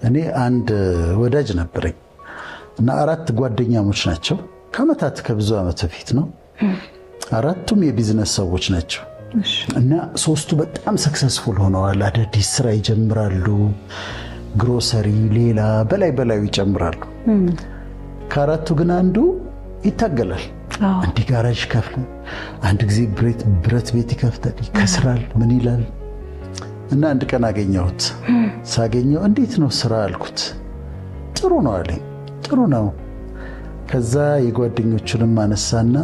እኔ አንድ ወዳጅ ነበረኝ እና 4 ጓደኛሞች ናቸው። ከዓመታት ከብዙ ዓመት በፊት ነው። 4ቱም የቢዝነስ ሰዎች ናቸው እና 3ቱ በጣም successful ሆነዋል። አዳዲስ ስራ ይጀምራሉ፣ ግሮሰሪ፣ ሌላ በላይ በላዩ ይጨምራሉ። ከ4ቱ ግን አንዱ ይታገላል። አንድ ጋራዥ ይከፍላል፣ አንድ ጊዜ ብረት ቤት ይከፍታል፣ ይከስራል፣ ምን ይላል እና አንድ ቀን አገኘሁት። ሳገኘው እንዴት ነው ስራ አልኩት። ጥሩ ነው አለኝ። ጥሩ ነው። ከዛ የጓደኞቹንም አነሳና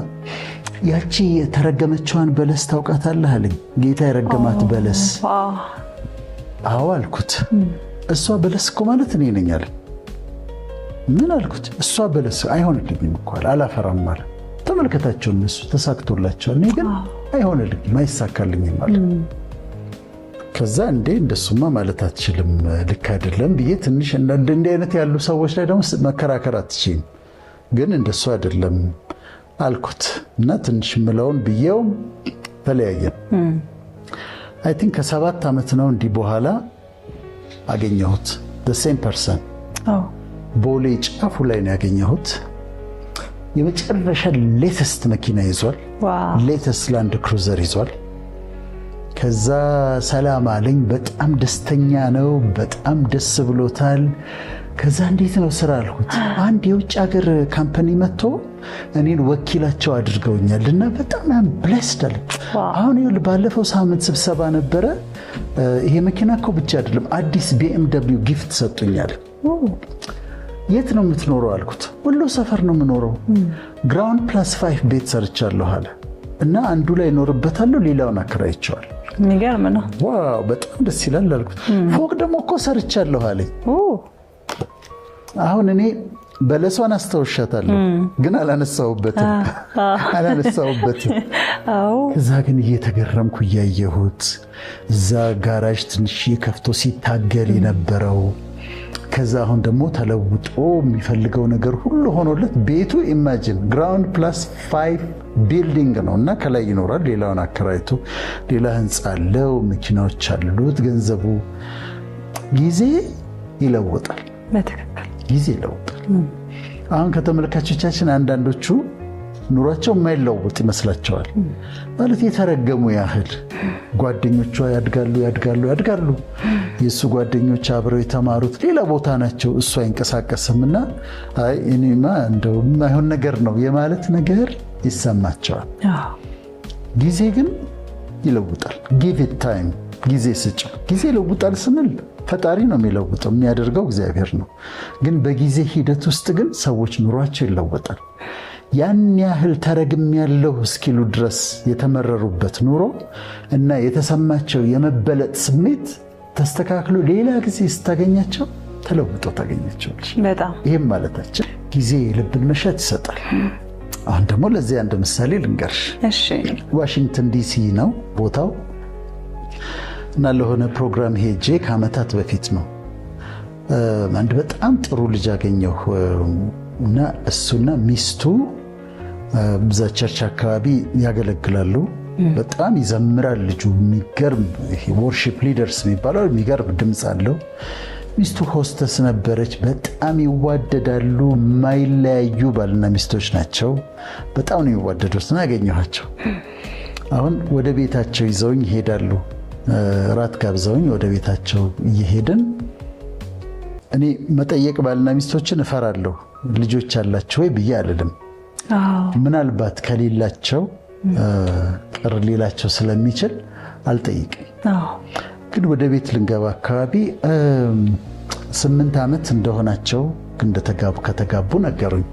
ያቺ የተረገመችዋን በለስ ታውቃታለህ አለኝ። ጌታ የረገማት በለስ። አዎ አልኩት። እሷ በለስ እኮ ማለት እኔ ነኝ አለኝ። ምን አልኩት? እሷ በለስ አይሆንልኝም እኮ አለ፣ አላፈራም አለ። ተመልከታቸው፣ እነሱ ተሳክቶላቸዋል፣ እኔ ግን አይሆንልኝም፣ አይሳካልኝም አለ። ከዛ እንዴ እንደሱማ ማለት አትችልም፣ ልክ አይደለም ብዬ ትንሽ እንዲህ አይነት ያሉ ሰዎች ላይ ደግሞ መከራከር አትችይም፣ ግን እንደሱ አይደለም አልኩት እና ትንሽ ምለውን ብዬው ተለያየን። I think ከ7 ዓመት ነው እንዲህ በኋላ አገኘሁት። the same person ቦሌ ጫፉ ላይ ነው ያገኘሁት። የመጨረሻ latest መኪና ይዟል። Latest Land Cruiser ይዟል። ከዛ ሰላም አለኝ። በጣም ደስተኛ ነው። በጣም ደስ ብሎታል። ከዛ እንዴት ነው ስራ አልኩት። አንድ የውጭ ሀገር company መጥቶ እኔን ወኪላቸው አድርገውኛል እና በጣም blessed አለ። አሁን ይኸውልህ ባለፈው ሳምንት ስብሰባ ነበረ። ይሄ መኪና እኮ ብቻ አይደለም አዲስ BMW gift ሰጡኛል። የት ነው የምትኖረው አልኩት። ወሎ ሰፈር ነው የምኖረው። Ground plus 5 ቤት ሰርቻለሁ አለ እና አንዱ ላይ እኖርበታለሁ፣ ሌላውን አከራይቼዋለሁ። የሚገርም ነው። Wow በጣም ደስ ይላል አልኩት። ፎቅ ደግሞ እኮ ሰርቻለሁ አለኝ። አሁን እኔ በለሷን አስታውሻታለሁ፣ ግን አላነሳሁበትም። ከዛ ግን እየተገረምኩ እያየሁት እዛ ጋራጅ ትንሽ ከፍቶ ሲታገል የነበረው ከዛ አሁን ደግሞ ተለውጦ የሚፈልገው ነገር ሁሉ ሆኖለት ቤቱ imagine ground plus 5 building ነው እና ከላይ ይኖራል፣ ሌላውን አከራይቶ ሌላ ህንፃ አለው፣ መኪናዎች አሉት። ገንዘቡ ጊዜ ይለውጣል። በትክክል ጊዜ ይለውጣል። አሁን ከተመልካቾቻችን አንዳንዶቹ ኑሯቸው የማይለውጥ ይመስላቸዋል። ማለት የተረገሙ ያህል ጓደኞቿ ያድጋሉ ያድጋሉ ያድጋሉ። የእሱ ጓደኞች አብረው የተማሩት ሌላ ቦታ ናቸው፣ እሱ አይንቀሳቀስምና አይ እኔማ እንደው የማይሆን ነገር ነው የማለት ነገር ይሰማቸዋል። ጊዜ ግን ይለውጣል። Give it time፣ ጊዜ ስጭው። ጊዜ ይለውጣል ስንል ፈጣሪ ነው የሚለውጠው፣ የሚያደርገው እግዚአብሔር ነው። ግን በጊዜ ሂደት ውስጥ ግን ሰዎች ኑሯቸው ይለወጣል። ያን ያህል ተረግሜያለሁ እስኪሉ ድረስ የተመረሩበት ኑሮ እና የተሰማቸው የመበለጥ ስሜት ተስተካክሎ ሌላ ጊዜ ስታገኛቸው ተለውጠው ታገኛቸዋለሽ። በጣም ይህም ማለታችን ጊዜ የልብን መሻት ይሰጣል። አሁን ደግሞ ለዚህ አንድ ምሳሌ ልንገርሽ። ዋሽንግተን ዲሲ ነው ቦታው እና ለሆነ ፕሮግራም ሄጄ ከዓመታት በፊት ነው። አንድ በጣም ጥሩ ልጅ አገኘሁ እና እሱና ሚስቱ እዛ church አካባቢ ያገለግላሉ። በጣም ይዘምራል ልጁ፣ የሚገርም worship leaders የሚባለው የሚገርም ድምፅ አለው። ሚስቱ ሆስተስ ነበረች። በጣም ይዋደዳሉ። የማይለያዩ ባልና ሚስቶች ናቸው። በጣም ነው የሚዋደዱት እና ያገኘኋቸው። አሁን ወደ ቤታቸው ይዘውኝ ይሄዳሉ። ራት ጋብዘውኝ ወደ ቤታቸው እየሄድን እኔ መጠየቅ ባልና ሚስቶችን እፈራለሁ። ልጆች አላቸው ወይ ብዬ አልልም። ምናልባት ከሌላቸው ቅር ሌላቸው ስለሚችል አልጠይቅም። ግን ወደ ቤት ልንገባ አካባቢ 8 ዓመት እንደሆናቸው ከተጋቡ ነገሩኝ።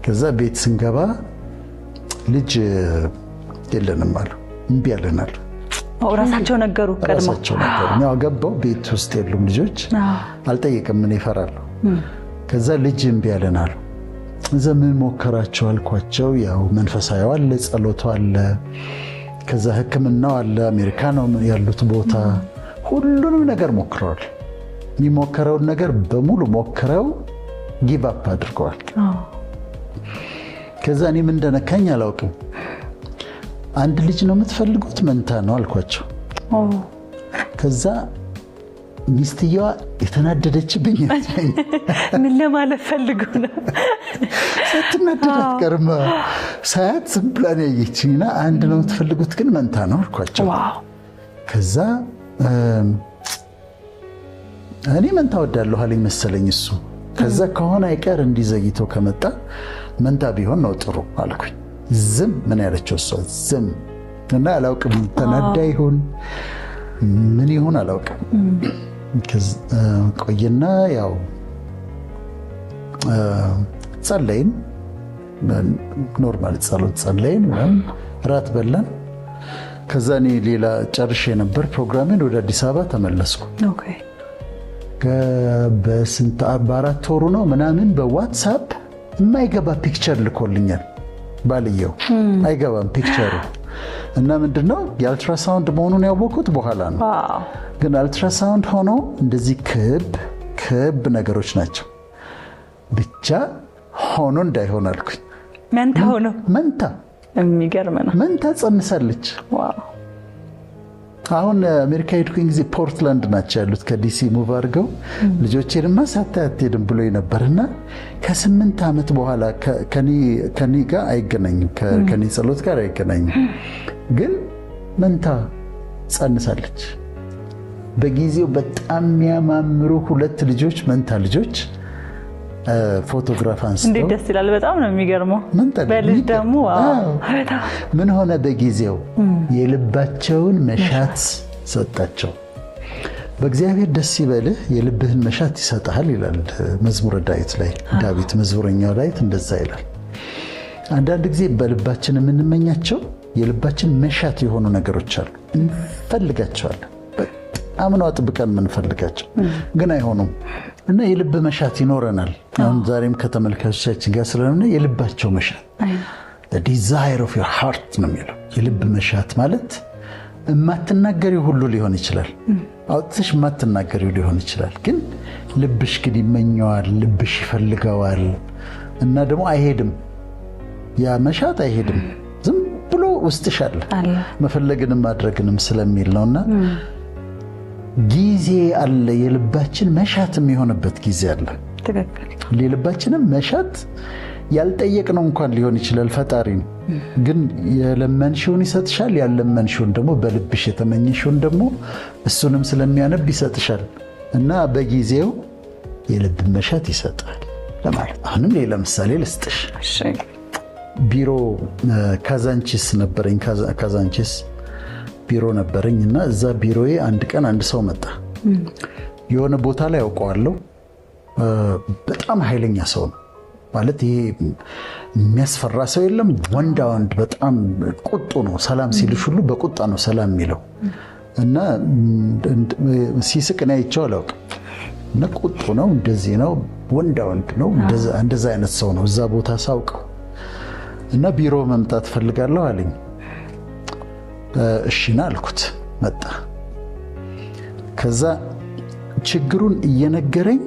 ከዛ ቤት ስንገባ ልጅ የለንም አሉ። እምቢ አለን አሉ። ራሳቸው ነገሩ። ራሳቸው ነገሩ። ያው ገባው ቤት ውስጥ የሉም ልጆች። አልጠይቅም፣ እኔ እፈራለሁ። ከዛ ልጅ እምቢ አለን አሉ። እዛ ምን ሞከራቸው አልኳቸው። ያው መንፈሳዊ አለ፣ ጸሎቱ አለ፣ ከዛ ሕክምናው አለ። አሜሪካ ነው ያሉት ቦታ። ሁሉንም ነገር ሞክረዋል። የሚሞከረውን ነገር በሙሉ ሞክረው give up አድርገዋል። ከዛ እኔ ምን እንደነካኝ አላውቅም። አንድ ልጅ ነው የምትፈልጉት? መንታ ነው አልኳቸው። ከዛ ሚስትየዋ የተናደደችብኝ ይመስለኛል። ምን ለማለት ፈልጎ ነው? ሳትናደድ አትቀርም። ሳያት ዝም ብላ ነው ያየችኝና አንድ ነው የምትፈልጉት ግን መንታ ነው አልኳቸው። ከዛ እኔ መንታ ወዳለሁ አለኝ መሰለኝ እሱ። ከዛ ከሆነ አይቀር እንዲዘግይቶ ከመጣ መንታ ቢሆን ነው ጥሩ አልኩኝ። ዝም ምን ያለችው እሷ ዝም እና አላውቅም፣ ተናዳ ይሁን ምን ይሁን አላውቅም። ቆይና ያው ጸለይን፣ normal ጸሎት ጸለይን፣ ራት በላን። ከዛ እኔ ሌላ ጨርሼ ነበር ፕሮግራሜን፣ ወደ አዲስ አበባ ተመለስኩ። በስንት በ4 ወሩ ነው ምናምን በ WhatsApp የማይገባ picture ልኮልኛል ባልየው። አይገባም picture ኡ እና ምንድነው የአልትራሳውንድ መሆኑን ያወቁት በኋላ ነው። ግን አልትራሳውንድ ሆኖ እንደዚህ ክብ ክብ ነገሮች ናቸው። ብቻ ሆኖ እንዳይሆን አልኩኝ። መንታ ሆኖ መንታ የሚገርም ነው። መንታ ጸንሳለች። አሁን አሜሪካ ሄድኩኝ ጊዜ ፖርትላንድ ናቸው ያሉት ከዲሲ move አድርገው ልጆቼንማ ሳታይ አትሄድም ብሎ ነበርና ከ8 ዓመት በኋላ ከኔ ጋር አይገናኝም፣ ከኔ ጸሎት ጋር አይገናኝም። ግን መንታ ጸንሳለች። በጊዜው በጣም የሚያማምሩ 2 ልጆች መንታ ልጆች ፎቶግራፍ አንስተው እንዴት ደስ ይላል። በጣም ነው የሚገርመው። በልጅ ደግሞ ምን ሆነ በጊዜው የልባቸውን መሻት ሰጣቸው። በእግዚአብሔር ደስ ይበልህ የልብህን መሻት ይሰጥሃል ይላል መዝሙረ ዳዊት ላይ። ዳዊት መዝሙረኛው ዳዊት እንደዛ ይላል። አንዳንድ ጊዜ በልባችን የምንመኛቸው የልባችን መሻት የሆኑ ነገሮች አሉ። እንፈልጋቸዋለን፣ በጣም ነው አጥብቀን የምንፈልጋቸው፣ ግን አይሆኑም። እና የልብ መሻት ይኖረናል። አሁን ዛሬም ከተመልካቾቻችን ጋር ስለሆነ የልባቸው መሻት the desire of your heart ነው የሚለው። የልብ መሻት ማለት የማትናገሪው ሁሉ ሊሆን ይችላል፣ አውጥተሽ የማትናገሪው ሊሆን ይችላል። ግን ልብሽ ግን ይመኘዋል፣ ልብሽ ይፈልገዋል። እና ደግሞ አይሄድም፣ ያ መሻት አይሄድም፣ ዝም ብሎ ውስጥሽ አለ። መፈለግንም ማድረግንም ስለሚል ነውና ጊዜ አለ። የልባችን መሻት የሚሆንበት ጊዜ አለ። ትክክል። የልባችንም መሻት ያልጠየቅነው እንኳን ሊሆን ይችላል። ፈጣሪን ግን የለመንሽውን ይሰጥሻል፣ ያልለመንሽውን ደግሞ በልብሽ የተመኘሽውን ደግሞ እሱንም ስለሚያነብ ይሰጥሻል። እና በጊዜው የልብ መሻት ይሰጣል ለማለት። አሁንም ሌላ ምሳሌ ልስጥሽ። ቢሮ ካዛንቺስ ነበረኝ፣ ካዛንቺስ ቢሮ ነበረኝ እና እዛ ቢሮዬ አንድ ቀን አንድ ሰው መጣ። የሆነ ቦታ ላይ አውቀዋለሁ። በጣም ኃይለኛ ሰው ነው። ማለት ይሄ የሚያስፈራ ሰው የለም። ወንዳ ወንድ በጣም ቁጡ ነው። ሰላም ሲልሽ ሁሉ በቁጣ ነው ሰላም የሚለው እና ሲስቅ እኔ አይቼው አላውቅም። እና ቁጡ ነው፣ እንደዚህ ነው፣ ወንዳ ወንድ ነው። እንደዛ አይነት ሰው ነው እዛ ቦታ ሳውቀው። እና ቢሮ መምጣት ፈልጋለሁ አለኝ። እሺ ና አልኩት። መጣ። ከዛ ችግሩን እየነገረኝ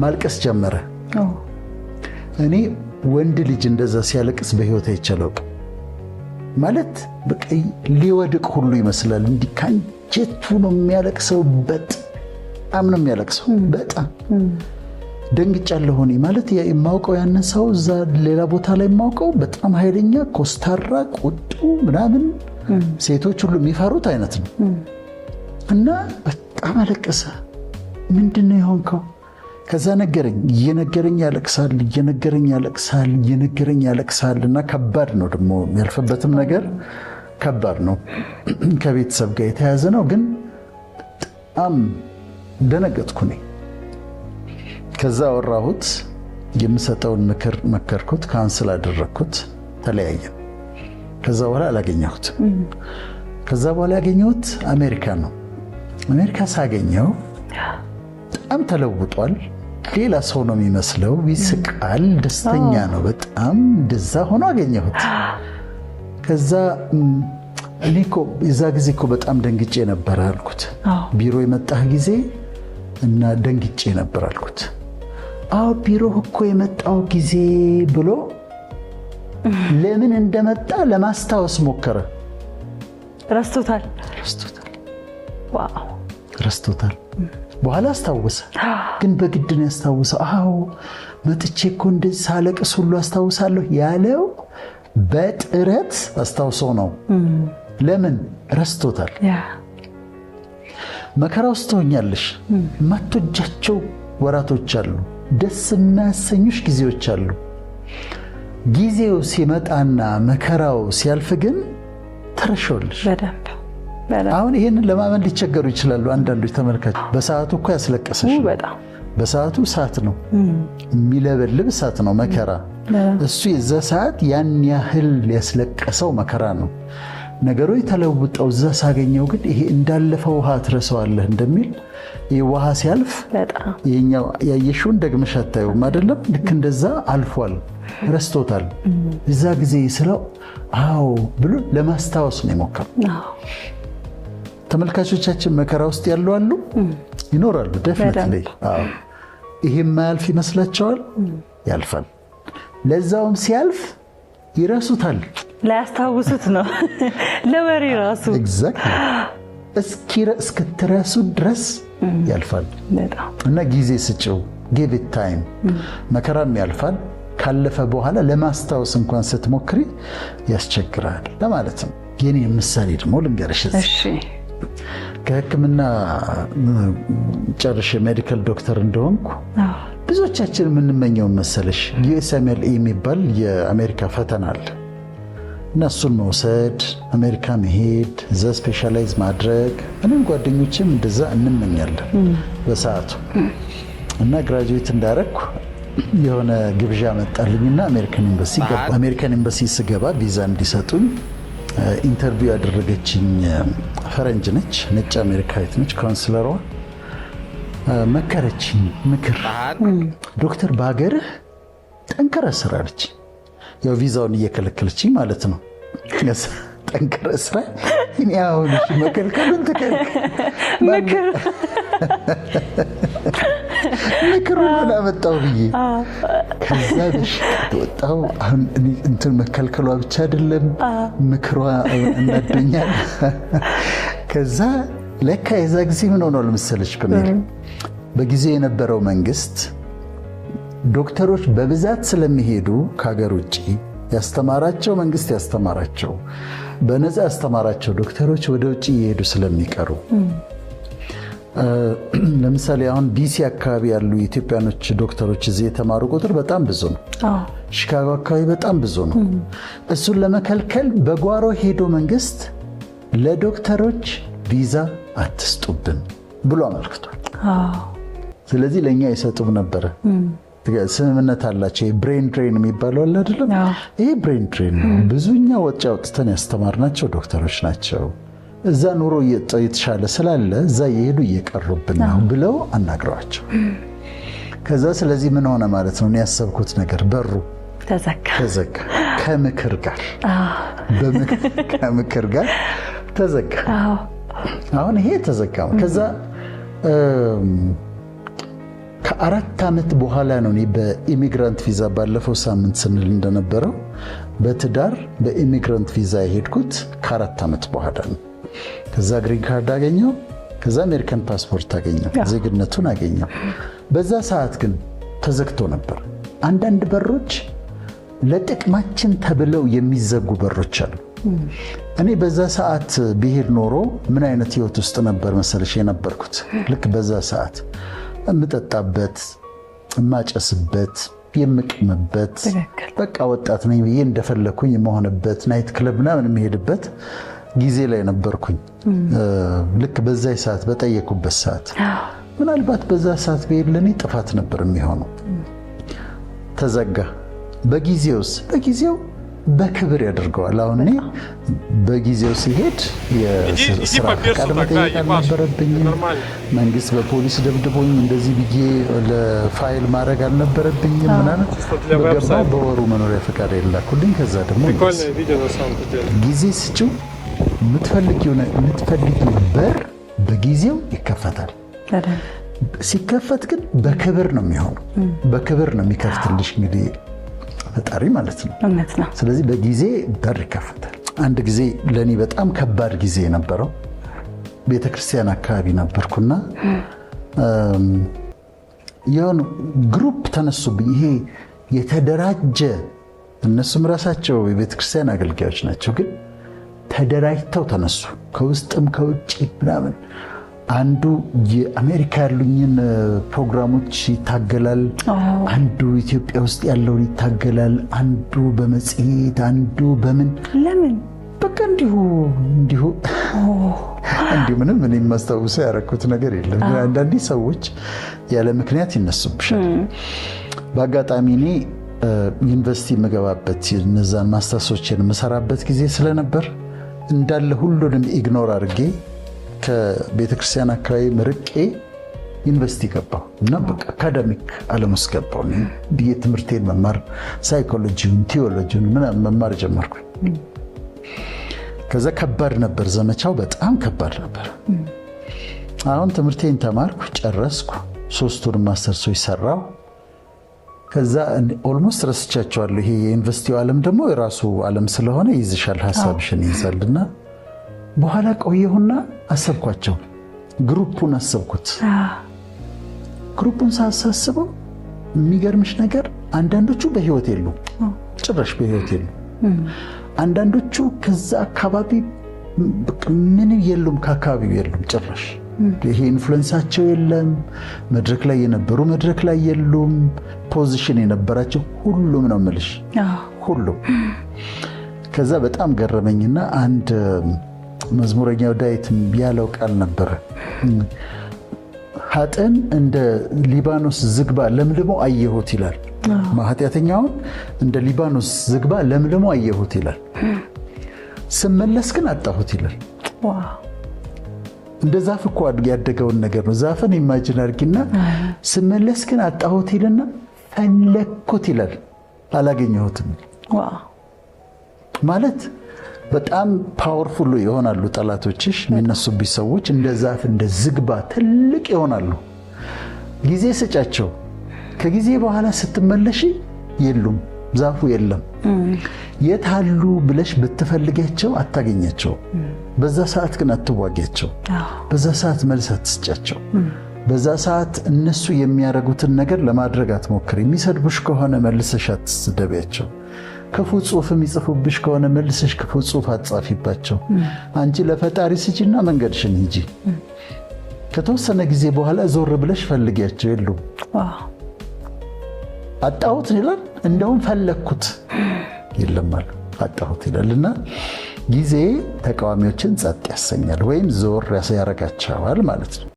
ማልቀስ ጀመረ። እኔ ወንድ ልጅ እንደዛ ሲያለቅስ በህይወት አይቼ አላውቅም። ማለት በቃ ሊወድቅ ሁሉ ይመስላል። እንዲህ ካንጀቱ ነው የሚያለቅሰው። በጣም ነው የሚያለቅሰው። በጣም ደንግጫለሁ እኔ። ማለት የማውቀው ያንን ሰው እዛ ሌላ ቦታ ላይ የማውቀው በጣም ኃይለኛ፣ ኮስታራ፣ ቁጡ ምናምን ሴቶች ሁሉ የሚፈሩት አይነት ነው። እና በጣም አለቀሰ። ምንድነው የሆንከው? ከዛ ነገረኝ። እየነገረኝ ያለቅሳል፣ እየነገረኝ ያለቅሳል፣ እየነገረኝ ያለቅሳል። እና ከባድ ነው ደግሞ የሚያልፍበትም ነገር ከባድ ነው። ከቤተሰብ ጋር የተያያዘ ነው። ግን በጣም ደነገጥኩ እኔ። ከዛ አወራሁት፣ የምሰጠውን ምክር መከርኩት፣ counsel አደረግኩት፣ ተለያየን። ከዛ በኋላ አላገኘሁትም። ከዛ በኋላ ያገኘሁት አሜሪካ ነው። አሜሪካ ሳገኘው በጣም ተለውጧል። ሌላ ሰው ነው የሚመስለው። ይስቃል፣ ደስተኛ ነው በጣም። እንደዛ ሆኖ አገኘሁት። ከዛ እኔ እኮ የዛ ጊዜ እኮ በጣም ደንግጬ ነበር አልኩት። ቢሮ የመጣህ ጊዜ እና ደንግጬ ነበር አልኩት። አዎ ቢሮ እኮ የመጣው ጊዜ ብሎ ለምን እንደመጣ ለማስታወስ ሞከረ። ረስቶታል። ረስቶታል። wow። ረስቶታል። በኋላ አስታወሰ፣ ግን በግድ ነው ያስታወሰው። አዎ መጥቼ እኮ እንደዚህ ሳለቅስ ሁሉ አስታውሳለሁ ያለው በጥረት አስታውሶ ነው። ለምን ረስቶታል? መከራ ውስጥ ትሆኛለሽ። የማትወጃቸው ወራቶች አሉ። ደስ የማያሰኙሽ ጊዜዎች አሉ። ጊዜው ሲመጣና መከራው ሲያልፍ ግን ትረሺዋለሽ። በደንብ በደንብ። አሁን ይህንን ለማመን ሊቸገሩ ይችላሉ አንዳንዶች ተመልካች። በሰዓቱ እኮ ያስለቀሰሽ ነው። በጣም። በሰዓቱ እሳት ነው፣ የሚለበልብ እሳት ነው መከራ። እሱ የዛ ሰዓት ያን ያህል ያስለቀሰው መከራ ነው። ነገሮች ተለውጠው እዛ ሳገኘው ግን ይሄ እንዳለፈ ውሃ ትረሳዋለህ እንደሚል፣ ይሄ ውሃ ሲያልፍ በጣም ይሄኛው ያየሽውን ደግመሽ አታዩም አይደለም? ልክ እንደዛ አልፏል፣ ረስቶታል። እዛ ጊዜ ስለው አዎ ብሎ ለማስታወስ ነው የሞከረው። ተመልካቾቻችን መከራ ውስጥ ያሉ አሉ፣ ይኖራሉ። Definitely ይሄ የማያልፍ ይመስላቸዋል። ያልፋል። ለዛውም ሲያልፍ ይረሱታል። ላያስታውሱት ነው ለወሬ ራሱ። Exactly፣ እስክትረሱ ድረስ ያልፋል። በጣም። እና ጊዜ ስጭው፣ give it time። መከራም ያልፋል። ካለፈ በኋላ ለማስታወስ እንኳን ስትሞክሪ ያስቸግራል ለማለት ነው። የኔ ምሳሌ ደግሞ ልንገርሽ። እሺ። ከሕክምና ጨርሼ medical doctor እንደሆንኩ ብዙዎቻችን የምንመኘውን መሰለሽ USMLE የሚባል የአሜሪካ ፈተና አለ እና እሱን መውሰድ፣ አሜሪካ መሄድ፣ እዛ specialize ማድረግ፣ እኔም ጓደኞቼም እንደዛ እንመኛለን በሰዓቱ። እና graduate እንዳረግኩ የሆነ ግብዣ መጣልኝና አሜሪካን ኤምባሲ ገባ። አሜሪካን ኤምባሲ ስገባ ቪዛ እንዲሰጡኝ interview ያደረገችኝ ፈረንጅ ነች፣ ነጭ አሜሪካዊት ነች። Counselor ዋ መከረችኝ ምክር፣ "ዶክተር፣ በሀገርህ ጠንክረህ ስራ" አለች። ያው ቪዛውን እየከለከለችኝ ማለት ነው። ጠንክረህ ስራ። እኔ አሁን እሺ መከልከሉን ትከልከል፣ ምክር። ምክሩን ምን አመጣው ብዬ ከዛ በሽቅጥ ወጣሁ። አሁን እኔ እንትን መከልከሏ ብቻ አይደለም፣ ምክሯ እናዶኛል። ከዛ ለካ የዛ ጊዜ ምን ሆኗል መሰለሽ በሚል በጊዜው የነበረው መንግስት ዶክተሮች በብዛት ስለሚሄዱ ከሀገር ውጭ፣ ያስተማራቸው መንግስት ያስተማራቸው፣ በነፃ ያስተማራቸው ዶክተሮች ወደ ውጭ እየሄዱ ስለሚቀሩ፣ ለምሳሌ አሁን ዲሲ አካባቢ ያሉ የኢትዮጵያኖች ዶክተሮች እዚህ የተማሩ ቁጥር በጣም ብዙ ነው። ሺካጎ አካባቢ በጣም ብዙ ነው። እሱን ለመከልከል በጓሮ ሄዶ መንግስት ለዶክተሮች ቪዛ አትስጡብን ብሎ አመልክቷል። ስለዚህ ለእኛ አይሰጡም ነበረ። ስምምነት አላቸው። Brain drain የሚባለው አለ አይደለም? ይሄ brain drain ነው። ብዙኛ ወጪ አውጥተን ያስተማርናቸው ዶክተሮች ናቸው። እዛ ኑሮ የተሻለ ስላለ እዛ እየሄዱ እየቀሩብን ነው ብለው አናግረዋቸው። ከዛ ስለዚህ ምን ሆነ ማለት ነው? ያሰብኩት ነገር በሩ ተዘጋ። ተዘጋ። ከምክር ጋር ተዘጋ። አሁን ይሄ ተዘጋ። ከዛ ከ4 ዓመት በኋላ ነው እኔ በ immigrant ቪዛ፣ ባለፈው ሳምንት ስንል እንደነበረው፣ በትዳር በ immigrant ቪዛ የሄድኩት ከ4 ዓመት በኋላ ነው። ከዛ green card አገኘው። ከዛ አሜሪካን ፓስፖርት አገኘው፣ ዜግነቱን አገኘው። በዛ ሰዓት ግን ተዘግቶ ነበር። አንዳንድ በሮች ለጥቅማችን ተብለው የሚዘጉ በሮች አሉ። እኔ በዛ ሰዓት ብሄድ ኖሮ ምን አይነት ህይወት ውስጥ ነበር መሰለሽ የነበርኩት? ልክ በዛ ሰዓት የምጠጣበት፣ የማጨስበት፣ የምቅምበት፣ በቃ ወጣት ነኝ ብዬ እንደፈለኩኝ የመሆንበት፣ night club ምናምን የምሄድበት ጊዜ ላይ ነበርኩኝ። ልክ በዛ ሰዓት፣ በጠየኩበት ሰዓት፣ ምናልባት በዛ ሰዓት ብሄድ ለእኔ ጥፋት ነበር የሚሆነው። ተዘጋ። በጊዜውስ በጊዜው በክብር ያደርገዋል። አሁን እኔ በጊዜው ሲሄድ የስራ ፈቃድ መጠየቅ አልነበረብኝም። መንግስት በፖሊስ ደብድቦኝ እንደዚህ ብዬ ለፋይል ማድረግ አልነበረብኝም ምናምን። በገባ በወሩ መኖሪያ ፈቃድ የላኩልኝ። ከዛ ደግሞ ጊዜ ስጭው፣ የምትፈልጊው በር በጊዜው ይከፈታል። ሲከፈት ግን በክብር ነው የሚሆነው። በክብር ነው የሚከፍትልሽ እንግዲህ ፈጣሪ ማለት ነው። እውነት ነው። ስለዚህ በጊዜ በር ይከፈታል። አንድ ጊዜ ለእኔ በጣም ከባድ ጊዜ የነበረው ቤተክርስቲያን አካባቢ ነበርኩና የሆኑ group ተነሱብኝ። ይሄ የተደራጀ፣ እነሱም ራሳቸው የቤተክርስቲያን አገልጋዮች ናቸው፣ ግን ተደራጅተው ተነሱ፣ ከውስጥም ከውጭ ምናምን። አንዱ የአሜሪካ ያሉኝን ፕሮግራሞች ይታገላል፣ አንዱ ኢትዮጵያ ውስጥ ያለውን ይታገላል፣ አንዱ በመጽሔት፣ አንዱ በምን። ለምን? በቃ እንዲሁ እንዲሁ እንዲሁ፣ ምንም እኔ የማስታውሰው ያደረኩት ነገር የለም። ግን አንዳንዴ ሰዎች ያለ ምክንያት ይነሱብሻል። በአጋጣሚ እኔ ዩኒቨርሲቲ የምገባበት፣ እነዛን ማስተርሶችን የምሰራበት ጊዜ ስለነበር እንዳለ ሁሉንም ignore አድርጌ ከቤተክርስቲያን አካባቢ ርቄ ዩኒቨርሲቲ ገባሁ እና በቃ academic ዓለም ውስጥ ገባሁ። ብዬ ትምህርቴን መማር፣ psychology ውን፣ theology ውን ምናምን መማር ጀመርኩ። ከዛ ከባድ ነበር ዘመቻው፣ በጣም ከባድ ነበር። አሁን ትምህርቴን ተማርኩ፣ ጨረስኩ። ሶስቱን ማስተርሶች ሰራው። ከዛ almost ረስቻቸዋለሁ። ይሄ የዩኒቨርሲቲው ዓለም ደግሞ የራሱ ዓለም ስለሆነ ይይዝሻል፣ ሀሳብሽን ይይዛልና በኋላ ቆየሁና አሰብኳቸው። Group ኡን አሰብኩት። Group ኡን ሳሳስበው የሚገርምሽ ነገር አንዳንዶቹ በህይወት የሉም፣ ጭራሽ በህይወት የሉም። አንዳንዶቹ ከዛ አካባቢ ምንም የሉም፣ ከአካባቢው የሉም ጭራሽ። ይሄ influence ኣቸው የለም። መድረክ ላይ የነበሩ መድረክ ላይ የሉም። Position የነበራቸው ሁሉም ነው የምልሽ፣ ሁሉም። ከዛ በጣም ገረመኝና አንድ መዝሙረኛው ዳዊት ያለው ቃል ነበረ። ኃጥእን እንደ ሊባኖስ ዝግባ ለምልሞ አየሁት ይላል። ኃጢአተኛውን እንደ ሊባኖስ ዝግባ ለምልሞ አየሁት ይላል። ስመለስ ግን አጣሁት ይላል። እንደ ዛፍ እኮ ያደገውን ነገር ነው። ዛፍን imagine አድርጊና ስመለስ ግን አጣሁት ይልና ፈለግኩት ይላል፣ አላገኘሁትም። ማለት በጣም powerful ይሆናሉ ጠላቶችሽ፣ የሚነሱብሽ ሰዎች እንደ ዛፍ እንደ ዝግባ ትልቅ ይሆናሉ። ጊዜ ስጫቸው። ከጊዜ በኋላ ስትመለሺ የሉም፣ ዛፉ የለም። የት አሉ ብለሽ ብትፈልጊያቸው አታገኛቸው። በዛ ሰዓት ግን አትዋጊያቸው። በዛ ሰዓት መልስ አትስጫቸው። በዛ ሰዓት እነሱ የሚያደርጉትን ነገር ለማድረግ አትሞክሪ። የሚሰድቡሽ ከሆነ መልሰሽ አትስደቢያቸው። ክፉ ጽሑፍ የሚጽፉብሽ ከሆነ መልሰሽ ክፉ ጽሑፍ አትጻፊባቸው። አንቺ ለፈጣሪ ስጪና መንገድሽን ሂጂ። ከተወሰነ ጊዜ በኋላ ዞር ብለሽ ፈልጊያቸው፣ የሉም። አጣሁት ይላል፣ እንደውም ፈለግኩት የለም አሉ፣ አጣሁት ይላል። እና ጊዜ ተቃዋሚዎችን ጸጥ ያሰኛል ወይም ዞር ያደርጋቸዋል ማለት ነው።